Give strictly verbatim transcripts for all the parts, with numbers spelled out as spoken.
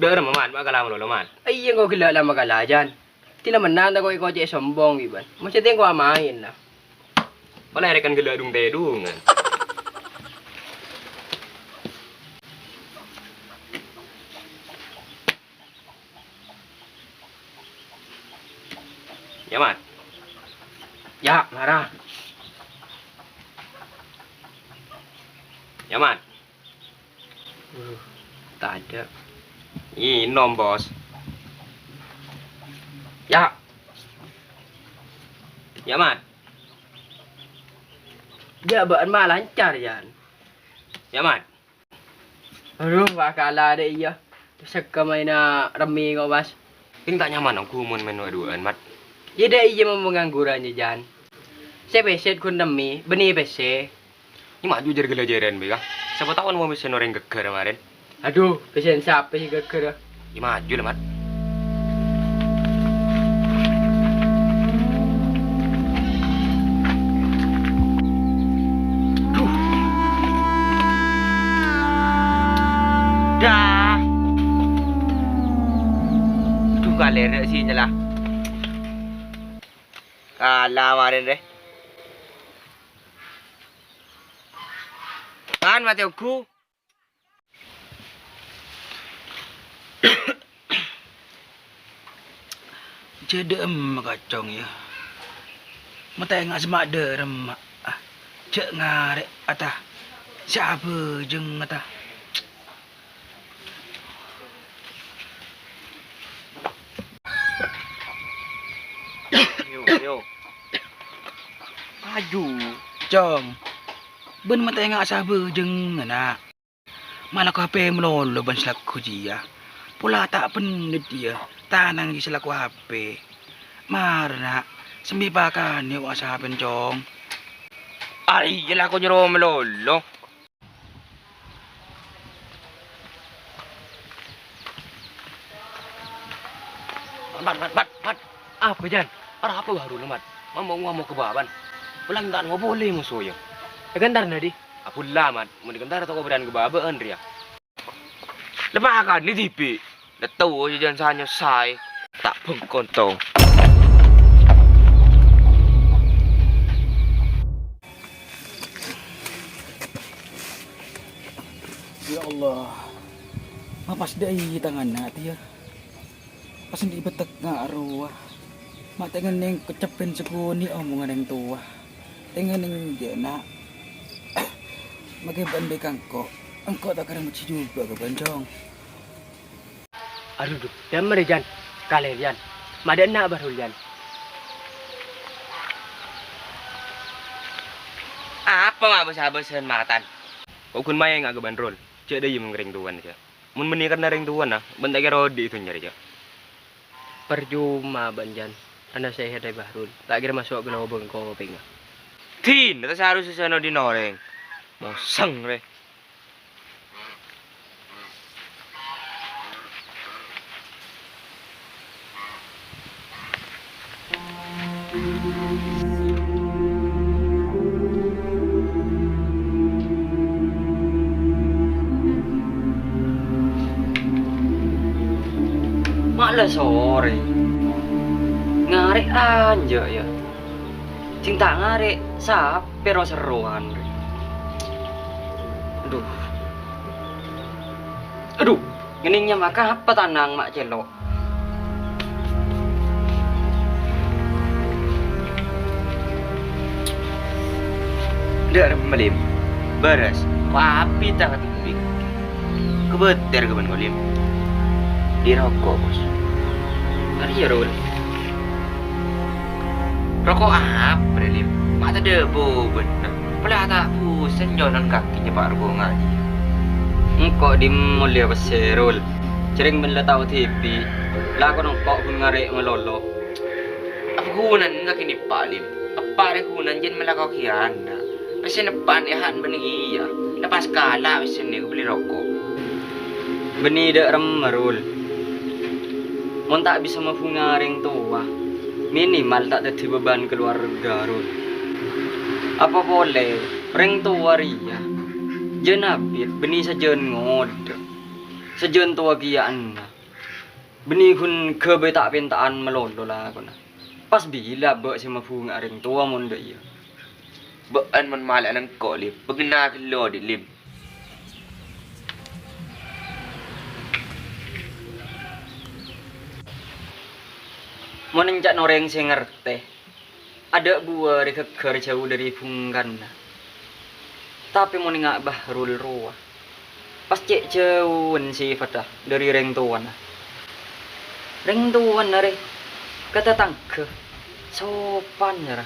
Dâ'remma, Mat, ma' kala malolo, Mat? Iyâ, engko' ghellâ' la ma' kala, Jan. Dina mennang tako' èkocè'è sombong, ghi, bân. Mon cè' tèngko amaèn, la. Polè rèkan ghellâ' dung-tèdungan. Yâ, Mat. Yâ, mara. Yâ, Mat. Uh, tadâ'. Ngènom, Bos. Yâ. Yâ, Mat. Yâ, bâ'ân ma' lancar, Jan. Yâ, Mat. Adu, ma' kala dâ' iyâ. Sèngko' maènna remming kok, Mas. Sèng ta' nyaman ongghu mon maèn du-âduwân, Mat. Yâ dâ' iyâ mon pangangguran, yâ, Jan. Sè pèssè ghun remming, bânnè pèssè. Yâ maju jâr ghellâ' jârân bhâi, ka. Sapa tao mon pèssèna orèng ghâgghâr marèn. Adu, pèssèna sapa sè ghâgghâr, yâ? Yâ maju la, Mat. Duh. Dah. Duh, kalèrè sè nyella. Kala marèn, rè. Kan matè ongghu. Jâ' dâ'emma kacong, yâ. Matènga' sè ma' dâ'remma. Jâ' ngarè', ata. Sè abhâjâng, ata. Yo, yo. Maju. Cong. Bân matènga' sè abhâjâng, ana'. Malako H P malolo bân salagghu jiyâ. Pola ta' bhendher jiyâ, tanang jiyâ salako H P. Mara, na', sambi pakanè wa' sapen, Cong. Arèya lako nyoro malolo. Mat, Mat, Mat, Mat. Apa, Jan? Arapa baru, Mat? Mammo ngomong ka bâbâna. Ulang ta' ngobole moso, yâ. Ègentar nadi? Apulla, Mat. Mon ègentar toko berani ka bâbâna, rèya. Lepakan, ini dibi'. Nèto, jâ' jân sanyos saè. Ta' bengkon, tong. Ya Allah, ma' pas dâ' iyâ tanganna, tèya. Pas andi' betek nga' rowa. Ma' tèngennèng keceppen sakonè' omongan orèng towa. Tèngennèng jâ', na'. Make bân bâi ka engko'. Engko' ta' kèra mojhi jhubâ' ka bân, Cong. Adu, adu, dâmma rè, Jan. Kalè, Jan. Ma' dâ' enna' Bahrul, Jan. Apa ma' bâs-abâsan matan? Ko' ghun maènga' ka bân Rul. Jâ' dâ' iyâ mon rèng towana, jâ'. Mon bânnè karna rèng towana, bân ta' kèra odi' è dhunnya rèya, jâ'. Parcoma bân, Jan. Ana seher rè Bahrul. Ta' kèra maso' ka lobâng kopèngnga. Dina ta' saharusnya sè nodina orèng. Mosèng rè. Ma' la sore. Ngarè' anja', yâ. Sè ta' ngarè', sapè ro-serrowan, rè. Adu. Adu, ngènèng nyama kapa tanang ma' cèlo'. Dâ' remma, Lim. Bârâs, papi ta' katembhi. Kabâtèr ka bân ko', Lim. Di roko', Bos. Arèya, Rul. Roko' apa rè, Lim? Ma' tadâ' bobâna. Pola ta' bosan jhâlân kakè nyèpa' roko' ngajhi. Engko' dimma lèya pèssè, Rul. Jhâreng bân la tao dhibi', lakona engko' ghun ngarè' malolo. Apa ghunana kakè nèpa', Lim? Eppa' rè ghunana jhân malako khiana'. Pèssè nèppa'an è ha'na bânnè iyâ. Lepas kala pèssèna ghâbây roko'. Bânnè dâ' remma, Rul. Mon ta' bisa mabhunga rèng towa, minimal ta' dhâddhi beban keluarga, Rul. Apa polè rèng towa rèya jhân abit bânnè sajân ngodâ, sajân towa kèya enna'. Bânnè ghun ghâbây ta' penta'an malolo lakona. Pas bilâ bâ' sè mabhunga'a rèng towa mon dâ' iyâ? Bâ'ân mon mala'ana engko', Lim, bângèna ghellu dhi', Lim. Mon enca' orèng sè ngartè, adâ' buwâ rè ghâgghâr jhâu dâri bhungkana. Tapè mon enga' Bahrul rowa, pas cè' jhâuwân sèfatta dâri rèng towana. Rèng towana rè ka tatangghâ sopan, sara.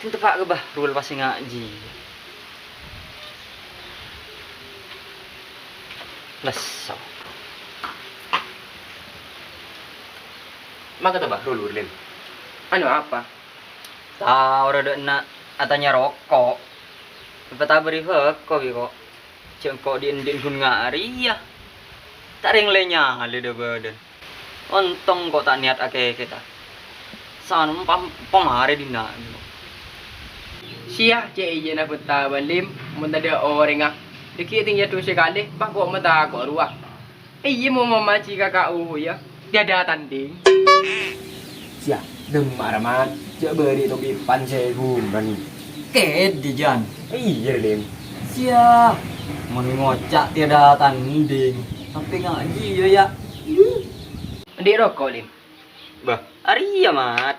Tèng teppa' ka Bahrul pas enga' jiyâ. Lesso. Mangkata Bahrul, Lim? Anu apa? Tao ra dâ' enna' atanya roko'. Èpatabâri bhâko bi' ko'. Jhâ' engko' dhi'-endhi'en ghun nga'arèya. Ta' rèng lè nyalè dâ' bâdân. Ontong ko' ta' niyat akèkè, ta. San pam-, pamarè dinna'. Siya, cè' iyâna bhunta bâlim, mon tadâ' orèngnga. Dâggi' tèng yâ du sakalè, pas ko' matako' rowa. Iyâ, mo mamaji ka ka'u, yâ. Dâdâ tandhing. Siya, dâmma' ra, Mat. Jhâ' bâri' tobi' pan sè ghumen. Kèdhi, Jan. Iyâ, Lim. Siya, mon ngoca' tiada tandhing, sampè' ngajhi, yâ, yâ. Andi' roko', Lim? Bâh, arèya, Mat.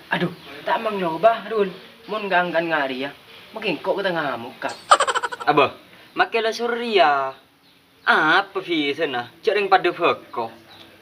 Adhu, ta' manglo, Bahrul. Mon kan-kan nga'arèya, makè engko' ka tengnga mokka'. Abâ, makè la Surya. Apa bisana, jhâ' rèng padâ bhâko.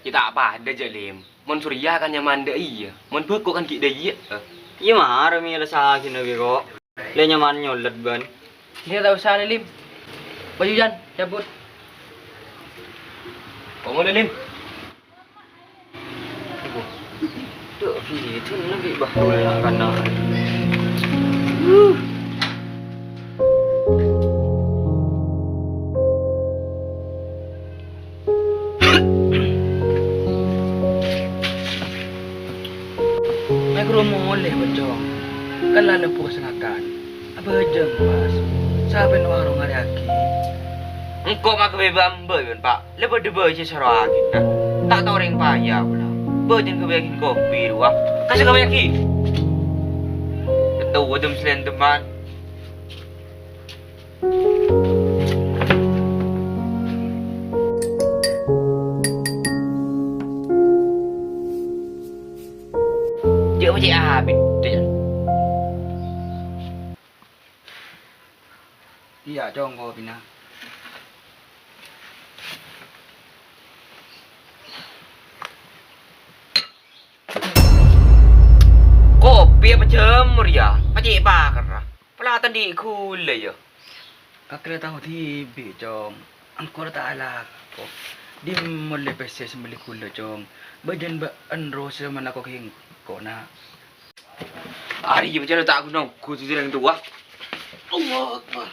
Yâ ta' padâ, jhâ', Lim. Mon Surya kan nyaman dâ' iyâ, mon bhâko kan ghi' dâ' iyâ. Iyâ mara mèla sajjhina bi' ko'. Lè nyaman nyolèt bân. Iyâ ta' osa, Lim. Maju, Jan, cabut. Komo, Lim. Dâ' bhidhuna bi' Bahrul nang kana'. Mè' ghuru molè, Bocong. Kan la lebbu ka sangakan. Abhâjâng, Mas. Sapèn warung arèyaghi. Engko' makabbhi bâ'-embâ', Yun, Pa'. La bâdâ bhâi sè soro aghina. Ta' tao rèng paya pola. Bâjâng ghâbâyaghi kopi rowa. Kassa' ghâbâyaghi. Ketowa dem-selendemman. Jhâ' mocè' abit, dâ'. Iyâ, Cong, kopina. Kopi apa jamur, yâ? Pacè' pakerra. Pelatan di' ghulâ, yâ? Kakè la tao dhibi', Cong. Engko' la ta' alako. Dimma ollè pèssè sè mellè ghulâ, Cong? Bâjâng bâ'en ro sè malako ka engko', Na'. Arèya bâjâna ta' ghun-ongghu dâddhi rèng towa. Allahu Akbar.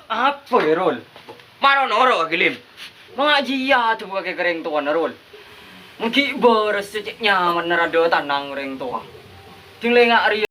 Apa, yâ, Rul? Maro noro' ka Gilim. Mangajiyâ duwâ' ka rèng towana, Rul. Mon ghi' bârâs sè cè' nyamanna rada tanang rèng towa. Ding lè nga' arèya